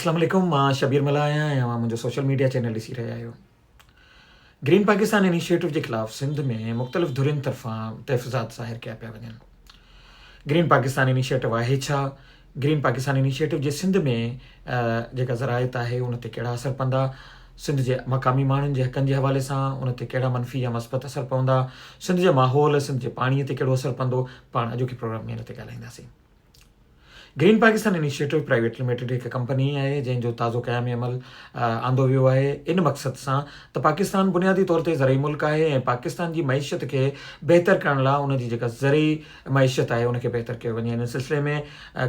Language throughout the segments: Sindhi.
اسلام عليڪم مان شبير ملاح آهيان ۽ اوهان منهنجو سوشل ميڊيا چينل ڏسي رهيا آهيو. گرين پاڪستان انيشيٽو جي خلاف سنڌ ۾ مختلف ڌرين طرفان تحفظات ظاهر ڪيا پيا وڃن. گرين پاڪستان انيشيٽو آهي ڇا؟ گرين پاڪستان انيشيٽو جي سنڌ ۾ جيڪا زراعت آهي ان تي ڪهڙا اثر پوندا؟ سنڌ جي مقامي ماڻهن جي حقن جي حوالي سان ان تي ڪهڙا منفي يا مثبت اثر پوندا؟ سنڌ جي ماحول، سنڌ جي پاڻي تي ڪهڙو اثر پوندو؟ پاڻ اڄوڪي پروگرام ۾ ان تي ڳالهائينداسين. Green Pakistan initiative private limited هڪ ڪمپني آهي جنهن جو تازو قيام عمل آندو ويو آهي ان مقصد سان ته پاڪستان بنيادي طور تي زرعي ملڪ آهي ۽ پاڪستان جي معيشت کي بهتر ڪرڻ لاء ان جي جيڪا زرعي معيشت آهي ان کي بهتر ڪيو وڃي ان سلسلي ۾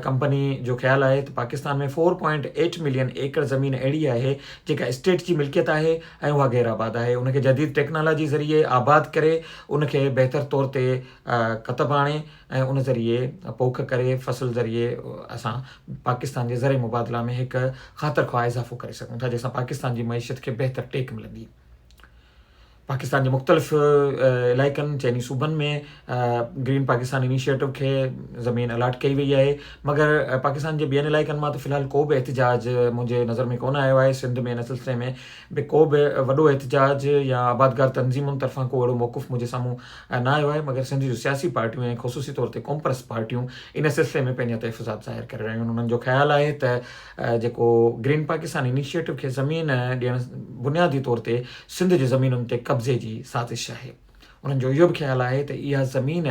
ڪمپني جو خيال آهي ته Pakistan ۾ four point eight million acre زمين اهڙي آهي جيڪا اسٽيٽ جي ملڪيت آهي ۽ اها غير آباد آهي ان کي جديد ٽيڪنالاجي ذريعي آباد ڪري ان کي بهتر طور تي ڪتب آڻي ۽ ان ذريعي پوک ڪري فصل ذريعي اسان پاڪستان جي زرعي مبادله ۾ هڪ خاطر خواهه اضافو ڪري سگهون ٿا جنهن سان پاڪستان جي معيشت کي بهتر ٽيڪ ملندي. پاڪستان جي مختلف علائقن چئني صوبن ۾ گرين پاڪستان انيشيٽو کي زمين الاٽ ڪئي وئي آهي مگر پاڪستان جي ٻين علائقن مان ته في الحال ڪو به احتجاج منهنجي نظر ۾ ڪونه آيو آهي سنڌ ۾ ان سلسلي ۾ به ڪو به وڏو احتجاج يا آبادگار تنظيمن طرفان ڪو اهڙو موقف منهنجي سامهون نه آيو آهي مگر سنڌ جون سياسي پارٽيون ۽ خصوصي طور تي قومپرست پارٽيون ان سلسلي ۾ پنهنجا تحفظات ظاهر ڪري رهيون آهن انهن جو خيال آهي ته جيڪو گرين پاڪستان انيشيٽو کي زمين ڏيڻ بنيادي طور تي سنڌ جي زمينن تي قبضي جي سازش آهي انهن جو اهو به خيال آهي ته اها زمين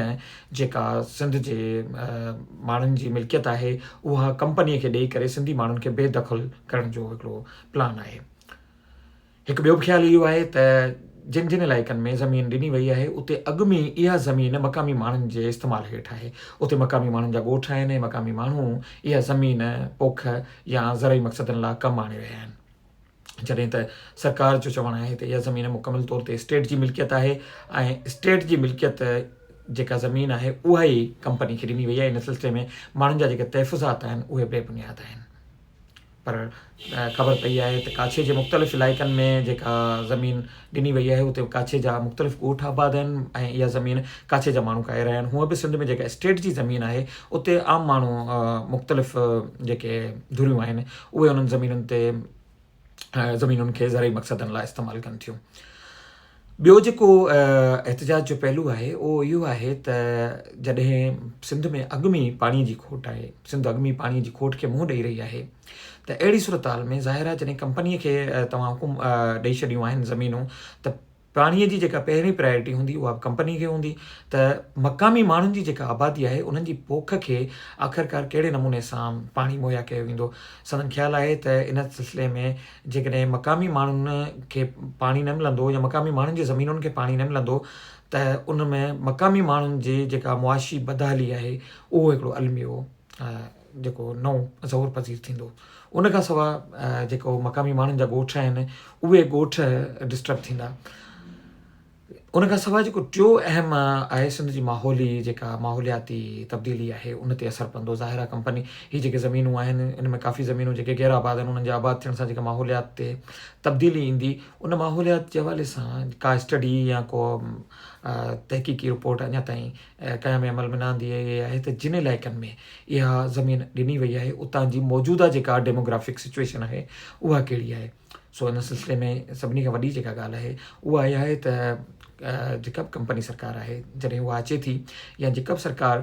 جيڪا سنڌ جي ماڻهن جي ملڪيت آهي اها ڪمپني کي ڏئي ڪري سنڌي ماڻهن کي بي دخل ڪرڻ جو هڪڙو پلان آهي. هڪ ٻيو به خيال اهو آهي ته جن جن علائقن ۾ زمين ڏني وئي آهي اتي اڳ ۾ ئي اها زمين مقامي ماڻهن جي استعمال هيٺ آهي. اتي مقامي ماڻهن جا ڳوٺ آهن ۽ مقامي ماڻهو اها زمين پوک يا زرعي مقصدن لاء ڪم آڻي رهيا آهن. جڏهن ته سرڪار جو چوڻ آهي ته اها زمين مڪمل طور تي اسٽيٽ جي ملڪيت آهي ۽ اسٽيٽ جي ملڪيت جيڪا زمين آهي اها ئي ڪمپني کي ڏني وئي آهي. ان سلسلي ۾ ماڻهن جا جيڪي تحفظات آهن اهي بي بنياد آهن. پر خبر پئي آهي ته ڪاڇي جي مختلف علائقن ۾ جيڪا زمين ڏني وئي آهي اتي ڪاڇي جا مختلف ڳوٺ آباد آهن ۽ اها زمين ڪاڇي جا ماڻهو کائي رهيا آهن هونء به سنڌ ۾ جيڪا اسٽيٽ جي زمين آهي اتي عام ماڻهو مختلف جيڪي ڌريون آهن اهي انهن زمينن تي زمينن کي زرعي مقصدن لاء استعمال ڪن ٿيون. ٻيو جيڪو احتجاج جو پهلو آهي اهو اهو آهي ته جڏهن سنڌ ۾ اڳ ۾ پاڻي جي کوٽ آهي، سنڌ اڳ ۾ پاڻي جي کوٽ کي منهن ڏئي رهي آهي ته اهڙي صورتحال ۾ ظاهر آهي جڏهن ڪمپني کي توهان حڪم ڏئي ڇڏيون آهن زمينون ته پاڻي جي جيڪا پهرين پرائرٽي هوندي اها به ڪمپني کي هوندي ته مقامي ماڻهن جي جيڪا آبادي آهي انهن جي پوک کي آخرڪار ڪهڙي نموني سان پاڻي مهيا ڪيو ويندو سندن خيال آهي ته ان سلسلي ۾ جيڪڏهن مقامي ماڻهن کي پاڻي نه ملندو يا مقامي ماڻهن جي زمينن کي پاڻي نه ملندو ته ان ۾ مقامي ماڻهن جي جيڪا معاشي بدحالي آهي اهو هڪڙو الميو جيڪو نئون ظهور پذير ٿيندو. ان کان سواء جيڪو مقامي ماڻهن جا ڳوٺ آهن اهي ڳوٺ ڊسٽرب ٿيندا. ان کان سواء جيڪو ٽيو اهم آهي سنڌ جي ماحولي جيڪا ماحولياتي تبديلي آهي ان تي اثر پوندو. ظاهر آهي ڪمپني هي جيڪي زمينون آهن ان ۾ ڪافي زمينون جيڪي غير آباد آهن انهن جي آباد ٿيڻ سان جيڪا ماحوليات تي تبديلي ايندي ان ماحوليات جي حوالي سان ڪا اسٽڊي يا ڪو تحقيقي رپورٽ اڃا تائين قيام عمل ۾ نه آندي وئي آهي ته جن علائقن ۾ اها زمين ڏني وئي آهي اتان جي موجوده جيڪا ڊيموگرافڪ سچوئيشن آهي اها ڪهڙي آهي سو ان سلسلي ۾ سڀني کان وڏي جيڪا ڳالهه آهي اها اها آهي ته جيڪا به ڪمپني سرڪار آهي جڏهن اها اچي ٿي يا جيڪا به سرڪار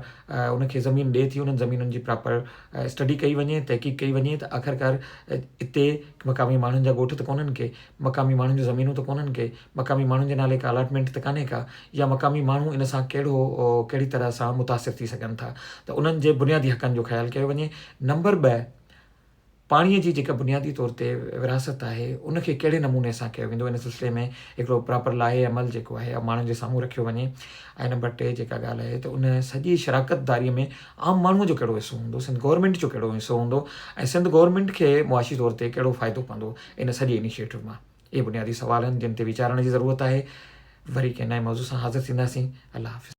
ان کي زمين ڏئي ٿي انهن زمينن جي پراپر اسٽڊي ڪئي وڃي تحقيق ڪئي وڃي ته آخرڪار اتي مقامي ماڻهن جا ڳوٺ ته ڪونهن ڪي مقامي ماڻهن جون زمينون ته ڪونهن ڪي، مقامي ماڻهن جي نالي ڪا الاٽمينٽ ته ڪانهي ڪا يا مقامي ماڻهو ان سان ڪهڙو ڪهڙي طرح سان متاثر ٿي سگهن ٿا ته انهن جي بنيادي حقن جو خيال ڪيو وڃي. نمبر ٻه پاڻي جي جيڪا بنيادي طور تي ورهاست آهي ان کي ڪهڙي نموني سان ڪيو ويندو ان سلسلي ۾ هڪڙو پراپر لائحه عمل جيڪو آهي ماڻهن جي سامهون رکيو وڃي ۽ نمبر ٽي جيڪا ڳالهه آهي ته ان سڄي شراڪت داري ۾ عام ماڻهوء جو ڪهڙو حصو هوندو، سنڌ گورنمينٽ جو ڪهڙو حصو هوندو ۽ سنڌ گورنمينٽ کي معاشي طور تي ڪهڙو فائدو پوندو ان سڄي انيشيٽو مان؟ اهي بنيادي سوال آهن جن تي ويچارڻ جي ضرورت آهي. وري ڪنهن نئين موضوع سان حاضر ٿينداسين. الله حافظ.